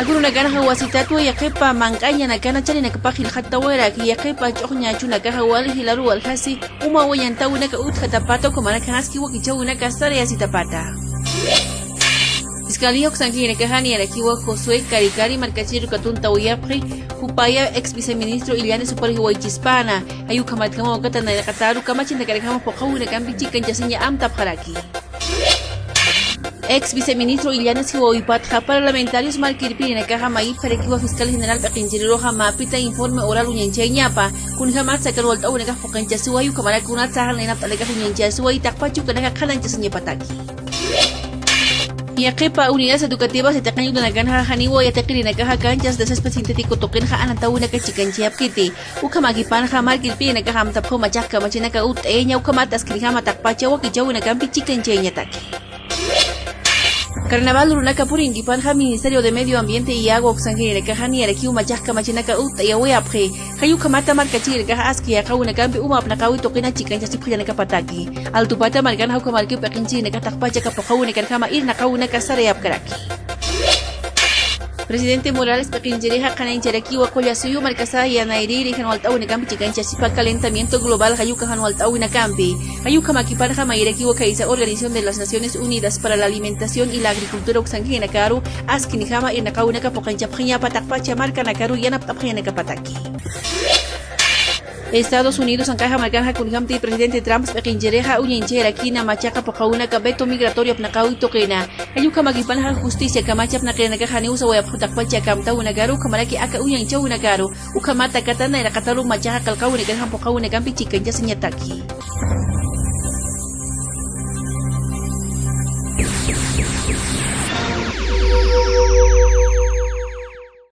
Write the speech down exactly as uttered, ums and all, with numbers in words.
Akurunakanxa wasitatwa yaqhipa manq'añanakana chaninakpax jilxattawayaraki, yaqhipa ch'uxñachunakaxa wali jilaru waljasi uma wañantawinaka utjatapata, ukhamaraki aski wakichäwinaka sarayasitapata. Fiscalía uksanjirinakanxa niyarakiwa Josué Cari Cari markachiru katuntawayapxi, jupaya ex viceministro Illanes supar jiwaychispäna, jay ukhamatjamaw kata nayraqataru kamachintakarakjama phuqhawinakampi chikanchasiña amtapxaraki. Ex viceministro Illanes jiwawipatxa parlamentarios markirpirinakaxa mayipxarakiwa fiscal general p'iqinchiriruxa mapita informe oral uñanchayañapa, kunjamat sakan walt'awinakax phuqanchasiwa, jay ukhamarak kunatsa jan nayraqatanakax uñanchasiwa, taqpach ukanakax qhanañchasiñapataki. Yaqhipa unidades educativas yatiqañ utanakanxa janiwa yatiqirinakaxa canchas de césped sintético tuqinxa anatawinaka chikanchayapkiti. Ukhamakipanxa markirpirinakax amtapxaw machax kamachinaka utt'ayaña, ukhamat askinjama taqpacha wakichäwinakampi chikanchayañataki. Carnaval urunaka purinkipanxa Ministerio de Medio Ambiente y Agua uksanjirinakanxa niyarakiw machax kamachinaka utt'ayawayapxi. Jay ukhamata markachirinakaxa aski yaqhawinakampi uma apnaqawi tuqina chikanchasipxañanakapataki. Altupata markanxa ukhamarkiw p'iqinchirinakax taqpacha aka phuqhawinakanjama irnaqawinaka sarayapkaraki. Presidente Morales p'iqinchirixa qhanañcharakiwa Qullasuyu markasa yanayriri jan walt'awinakampi chikanchasipa calentamiento global jay uka jan walt'awinakampi. Jay ukhamakipanxa mayirakiwa khaysa Organización de las Naciones Unidas para la Alimentación y la Agricultura uksanjinakaru askinjama irnaqawinaka phuqanchapxañapa taqpacha markanakaru yanapt'apxañanakapataki. Estados Unidos anqaxa markanxa kunjamti presidente Trump p'iqinchirixa uñanchayarakina machaqa phuqhawinaka veto migratorio apnaqawi tuqina. Jay ukhamakipanxa justicia kamacha apnaqirinakax janiw sawayapxu taqpacha aka amtawinakaru ukhamaraki aka uñanchawinakaru, ukhamata kata nayraqataru machaxa qillqawinakanxa phuqhawinakampi chikanchasiñataki.